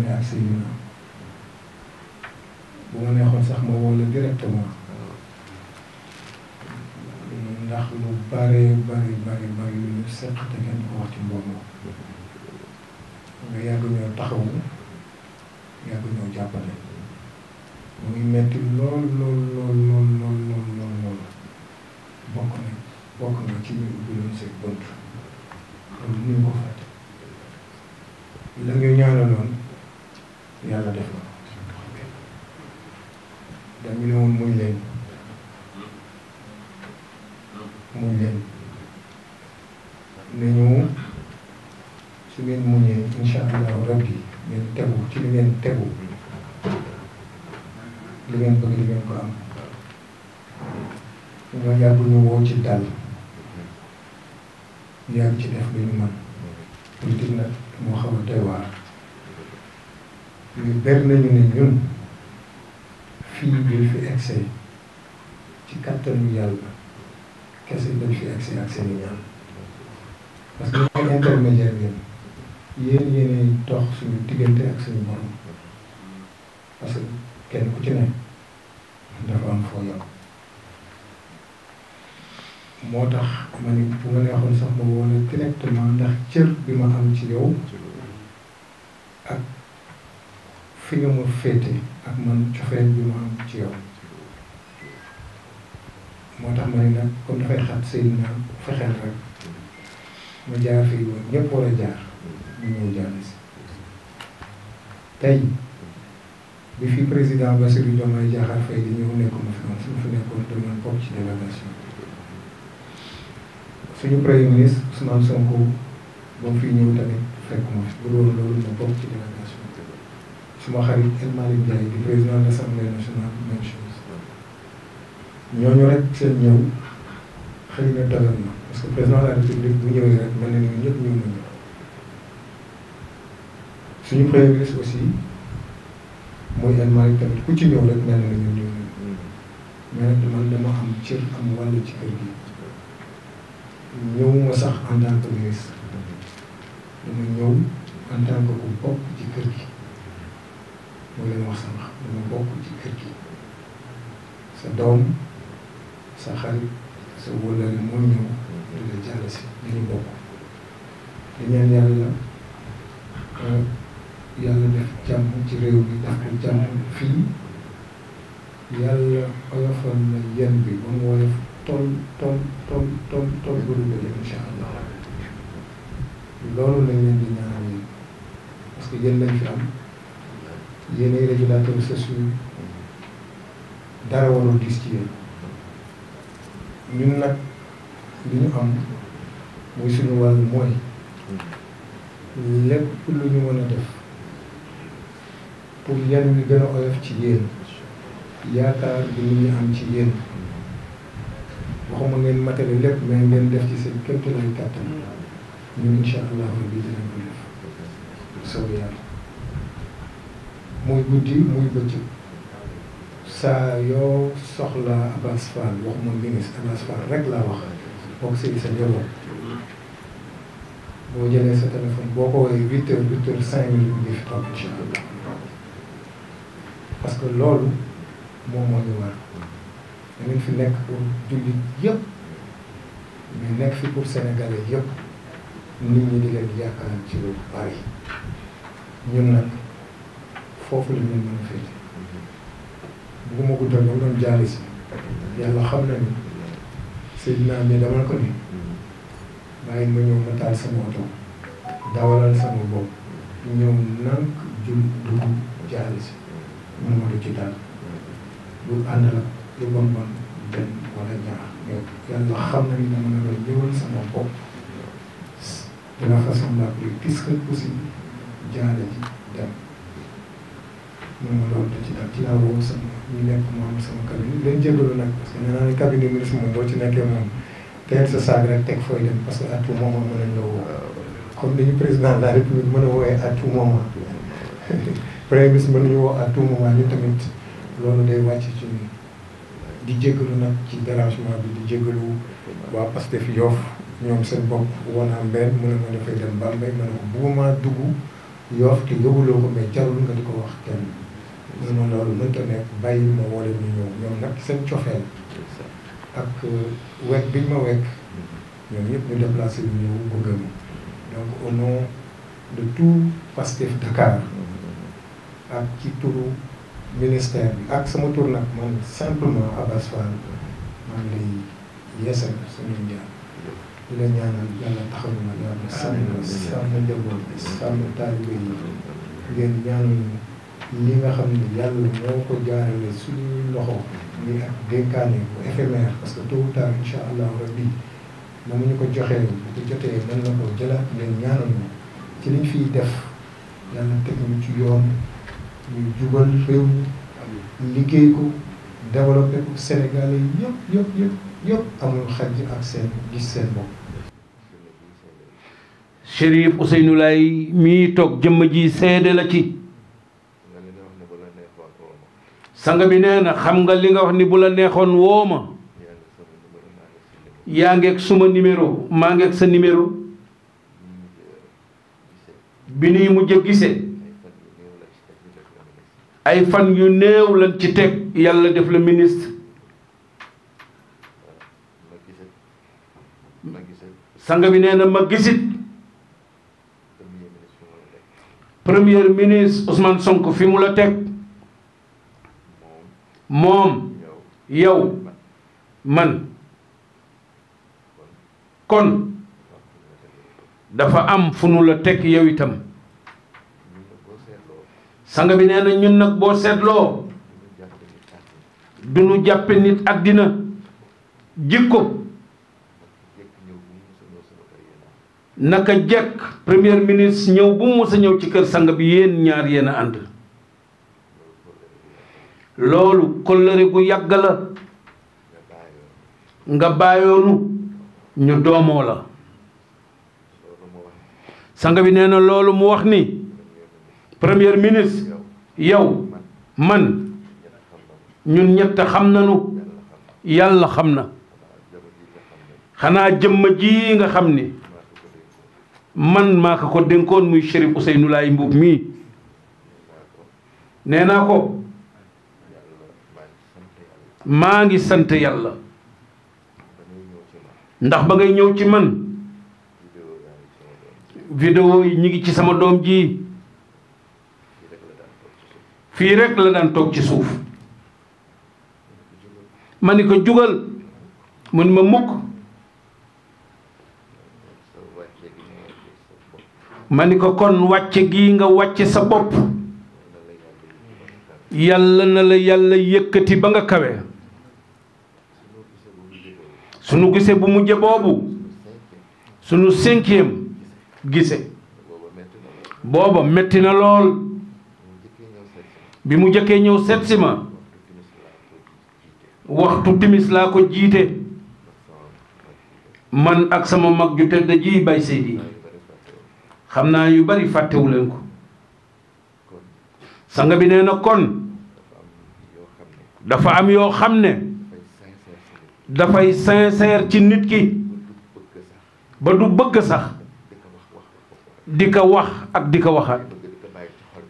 ne ak Seydina bu ma neexoon sax ma woo la directement ndax lu bari lu ñu seq te kenn ko wax ci mbooloo nga yàgg ñoo taxawu yàgg ñoo jàppale mu ngi metti lool bokk na ci ñu ubbiloon seen bunt loolu ni ko fàtte la ñu ñaanaloon yàlla def na dañu ne woon muñ leen nañu su ngeen muñee incha allahu rabbi ngeen tegu ci li ngeen tegu li ngeen bëgg li ngeen ko am ñoo yàgg ñu woo ci dal yàgg ci def lu ñu mën politique nag moo xaw a doy waar ñu ber nañu ne ñun fii duñ fi excès ci kattanu yàlla kese dañ fi excès ak seen i ñaan parce que ñooy intermédiaire ngeen yéenay dox suñu diggante ak suñu borom parce que kenn ku ci ne dafa am foo yam moo tax ma ni bu ma neexoon sax ma woo la directement ndax cër bi ma am ci yow ak fi nga ma féete ak man cofeel bi ma am ci yow moo tax ma ne nag comme dafay xat Seydina fexeel rek ma jaar fii woon ñëpp war a jaar ñu ñëw jàll si tey bi fi président Bassirou Diomaye Diakhar Faye di ñëw nekkuma fi woon suñu fi nekkoon doon bokk ci délégation suñu premier ministre Ousmane Sonko ba mu fi ñëw tamit fekkuma fi bu doon loolu ma bokk ci délégation suma xarit El Malick Ndiaye di président de l'Assemblée nationale même chose ñooñu rek seen ñëw xëy na dogal na parce que président de la République bu ñëwee rek mel na ni ñëpp ñëw nañu suñu premier ministre aussi muy El Malick tamit ku ci ñëw rek mel na ni ñëw nañu mais nag man dama am cër am wàll ci kër gi ñëwuma sax en tant que ministre dama ñëw en tant que ku bokk ci kër gi moo leen wax sama dama bokk ci kër gi sa doom sa xarit sa wóllare moo ñëw di la jàll si dañu bokk di ñaan yàlla def jàmm ci réew bi def ko jàmm fii yàlla oyofal na yen bi ba mu woyof tool ba du bëri incha allah loolu lañ leen di ñaanal yéen parce que yéen lañ fi am yéenay régulateurs sociaux dara warul gis ci yéen ñun nag li ñu am muy suñu wàll mooy lépp lu ñu mën a def pour yan wi gën a oyof ci yéen yaakaar bi nit ñi am ci yéen waxuma ngeen matale lépp mais ngeen def ci seen kéemtalaay kàttan ñun incha allah rabbi dinañ ko def soo yàlla muy guddi muy bëccëg saa yoo soxla Abass Fall waxuma ministre Abass Fall rek laa wax bokk si sa njaboot boo jëlee sa téléphone boo ko woowee 8 heures 5 minutes ngi fi toog incha allah parce que loolu moom moo ñu war da ngeen fi nekk pour jullit yëpp mais nekk fi pour sénégalais yëpp nit ñi di leen yaakaar ci lu bari ñun nag foofu la ñu mën a féete bugguma guddal ba doon jaali si yàlla xam na ni Seydina mi dama ko ni bàyyi ma ñëw ma taal sama oto dawalal sama bopp ñëw nank jul dugg jaali si mun ma du ci daal lu ànd la lu bon benn wala ñaar mais yàlla xam na ni dama ne la ñëwal sama bopp de la façon la plus discrète possible jaale ji dem mun ma loolu da ci daal ci laa woo sama ñu nekk moom sama cabinet leen jégalu nag parce que nee naa ne cabinet ministre moom boo ci nekkee moom teel sa saag rek teg fooy dem parce que à tout moment mën nañ la woo comme ni ñu président de la république mën a woowee à tout moment premier ministre mën nañu woo à tout moment ñu tamit loolu day wàcc ci di jégalu nag ci dérangement bi di jégalu waa Pastef Yoff ñoom seen bopp woo naa benn mu ne ma dafay dem Bambey ma ne ko bugguma dugg Yoff te yóbbuloo ko mais jarul nga di ko wax kenn mun ma loolu mënta nekk bàyyi ma wala ñu ñëw ñoom nag seen cofeel ak wekk biñ ma wekk ñoom ñëpp ñu déplacé bi ñëw bëgg ma donc au nom de tout Pastef Dakar ak ci turu ministère bi ak sama tur nag man simplement Abass Fall maa ngi lay yeesal suñuy ñaan di la ñaanal yàlla taxawu ma yàlla sàmm njaboot bi sàmm taalibe yi ngeen ñaanal li nga xam ne yàlla moo ko jaarale suñuy loxo ni ak dénkaane bu éphémère parce que tôt ou tard incha allah rabbi na mu ñu ko joxee bu ko jotee mën na ko jëlaat ngeen ñaanal ma ci liñ fiy def yàlla teg ñu ci yoon ñu jubal réew mi liggéey ko développé ko Sénégalais yëpp amul xaj ak seen gis seen bopp. Chérif Ousseynou Laye mii toog jëmm ji seede la ci sanga bi nee na xam nga li nga wax ni bu la neexoon woo ma yaa ngeeg suma numéro maa ngeeg sa numéro bi nuy mujj a gise ay fan yu néew lañ ci teg yàlla def la ministre sanga bi nee na ma gisit premier ministre Ousmane Sonko fi mu la teg moom yow man kon dafa am fu nu la teg yow itam sanga bi nee na ñun nag boo seetloo du nu jàppe nit àddina jikko naka jekk premier ministre ñëw bu mu mës a ñëw ci kër sang bi yéen ñaar yéen a ànd loolu kóllëre gu yàgg la nga bàyyoonu ñu doomoo la sang bi nee na loolu mu wax ni premier ministre yow man ñun ñett xam nañu yàlla xam na xanaa jëmm ji nga xam ni man maa ko dénkoon muy Chérif Ousseynou Laye Mboup mii nee naa ko maa ngi sant yàlla ndax ba ngay ñëw ci man vidéo yi ñi ngi ci sama doom ji fii rek la daan toog ci suuf ma ni ko jugal mu ni ma mukk ma ni ko kon wàcce gi nga wàcce sa bopp yàlla na la yàlla yëkkati ba nga kawe sunu gise bu mujje boobu sunu 5e gise booba metti na lool bi mu jëkkee ñëw seet si ma waxtu timis laa ko jiite man ak sama mag ju tedd ji Baye Seydi xam naa yu bari fàttewu leen ko sanga bi nee na kon dafa am yoo xam ne dafay sincère ci nit ki ba du bëgg sax di ko wax ak di ko waxaat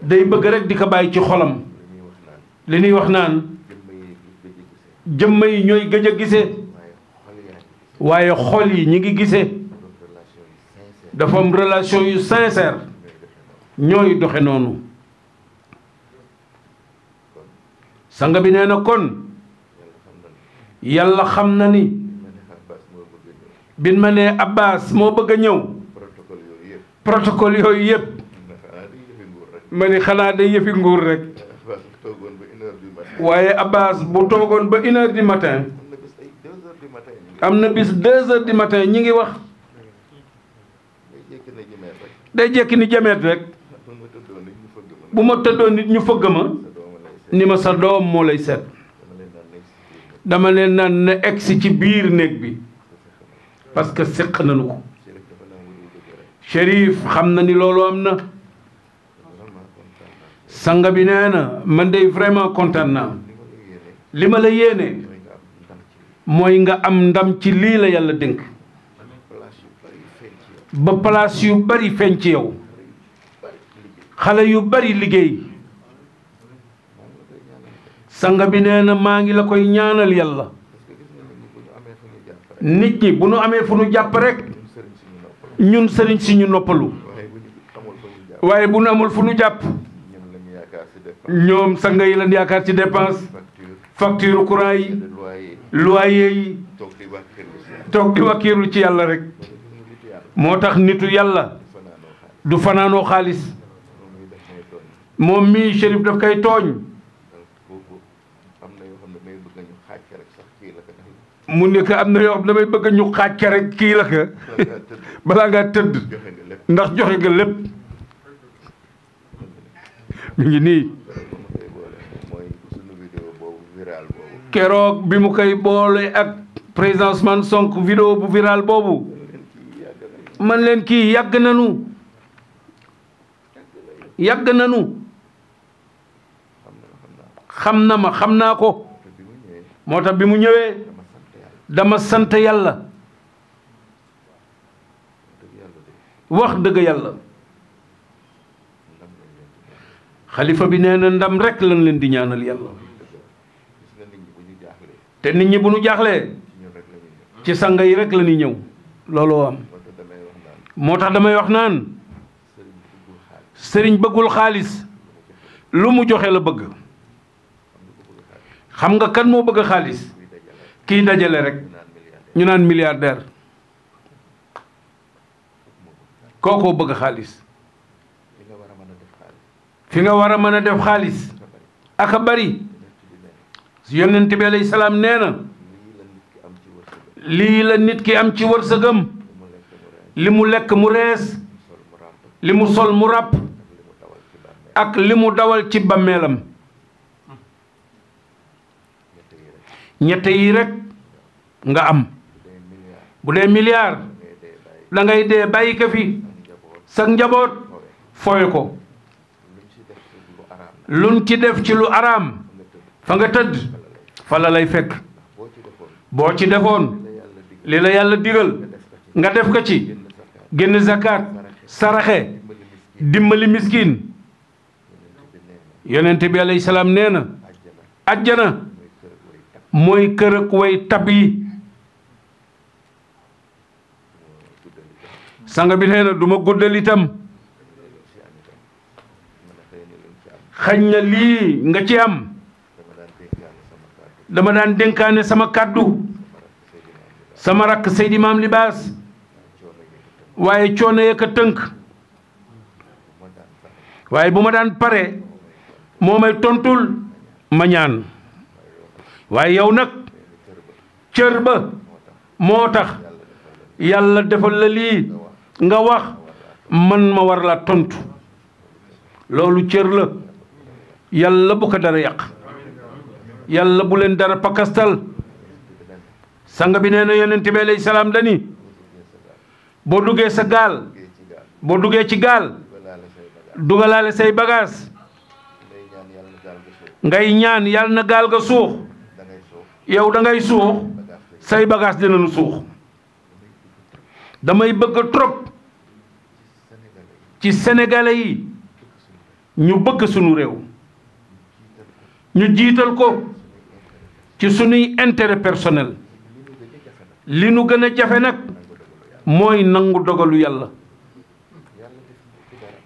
day bëgg rek di ko bàyyi ci xolam li ñuy wax naan jëmm yi ñooy gëj a gise waaye xol yi ñi ngi gise dafa am relation yu sincère ñooy doxe noonu sanga bi nee na kon yàlla xam na ni bin ma nee Abbas moo bëgg a ñëw protocole yooyu yëpp ma ni xanaa day yëfi nguur rek waaye Abbas bu toogoon ba 1 heure du matin am na bis 2 heures du matin ñi ngi wax day jekki ni jameet rek bu ma tëddoon nit ñu fëgg ma ni ma sa doom moo lay seet dama leen naan na egsi ci biir néeg bi parce que séq nañu ko Chérif xam na ni loolu am na sanga bi nee na man de vraiment kontaan naa li ma la yéene mooy nga am ndam ci lii la yàlla dénk ba place yu bari feeñ ci yow xale yu bari liggéey sanga bi nee na maa ngi la koy ñaanal yàlla nit ñi bu nu amee fu nu jàpp rek ñun sëriñ si ñu noppalu waaye bu nu amul fu nu jàpp ñoom sanga yi lan yaakaar ci dépense facture courant yi loyer yi toog di wakkiirlu ci yàlla rek moo tax nitu yàlla du fanaanoo xaalis moom mii Chérif daf koy tooñ mu ne ko am na yoo xam damay bëgg ñu xaaj ka rek kii la ka balaa ngaa tëdd ndax joxe nga lépp mi ngi nii keroog bi mu koy boole ak président Ousmane Sonko vidéo bu viral boobu man leen kii yàgg nanu xam na ma xam naa ko moo tax bi mu ñëwee dama sant yàlla wax dëgg yàlla xalifa bi nee na ndam rek lañ leen di ñaanal yàlla te nit ñi bu ñu jaaxlee ci sanga yi rek la ñuy ñëw looloo am moo tax damay wax naan sëriñ bëggul xaalis lu mu joxe la bëgg xam nga kan moo bëgg xaalis kii dajale rek ñu naan milliardaire kookoo bëgg xaalis fi nga war a mën a def xaalis aka bari yonent bi alayhi salaam nee na lii la nit ki am ci wërsëgam li mu lekk mu rees li mu sol mu ràpp ak li mu dawal ci bàmmeelam ñett yi rek nga am bu dee milliard da ngay dee bàyyi ko fi sa njaboot fooy ko luñ ci def ci lu araam fa nga tëdd fa la lay fekk boo ci defoon li la yàlla digal nga def ko ci génn zakat saraxe dimbali miskin yonent bi alayhi salaam nee na ajjana mooy kër ak way tab yi sanga bi nee na du ma guddal itam xañ na lii nga ci am dama daan dénkaane sama kàddu sama rakk Seydi Maam Libaas waaye coono yee ko tënk waaye bu ma daan pare moo may tontul ma ñaan waaye yow nag cër ba moo tax yàlla defal la lii nga wax man ma war la tontu loolu cër la yàlla bu ko dara yàq yàlla bu leen dara pakastal sanga bi nee na yonent bi alayhi salaam dani boo duggee sa gaal boo duggee ci gaal dugalaale say bagaas ngay ñaan yàlla na gaal ga suux yow da ngay suux say bagaas dinañu suux damay bëgg trop ci sénégalais yi ñu bëgg sunu réew ñu jiital ko ci sunuy intérêt personnel li nu gën a jafe nag mooy nangu dogalu yàlla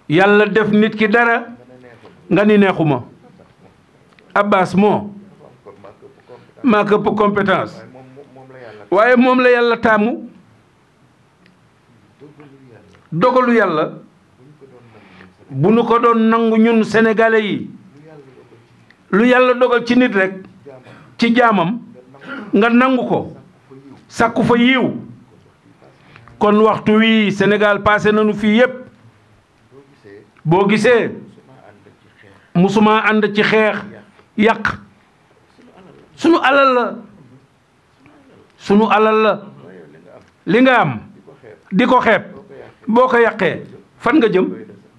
yàlla def nit ki dara nga ni neexuma Abbas moo maa ko ëpp compétence waaye moom la yàlla taamu dogalu yàlla bu nu ko doon nangu ñun sénégalais yi lu yàlla dogal ci nit rek ci jaamam nga nangu ko sàkku fa yiw kon waxtu wi Sénégal passé nañu fii yépp boo gisee musuma ànd ci xeex yàq sunu alal la li nga am di ko xeeb boo ko yàqee fan nga jëm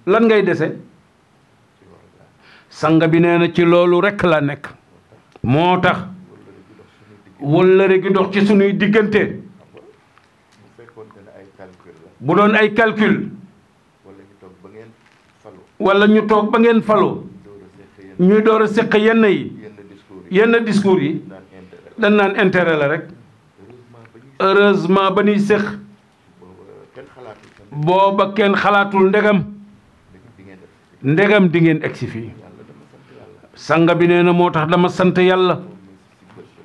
lan ngay dese sanga bi nee na ci loolu rekk la nekk moo tax wëllëre gi dox ci sunuy diggante bu doon ay calcul wala ñu toog ba ngeen faloo ñuy door a séq yenn yi yenn discours yi dañ naan intérêt la rek heureusement ba ñuy séq booba kenn xalaatul ndegam di ngeen egsi fii sanga bi nee na moo tax dama sant yàlla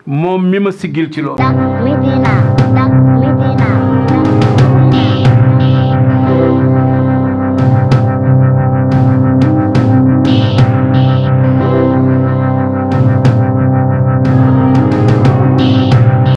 moom mi ma siggil ci loolu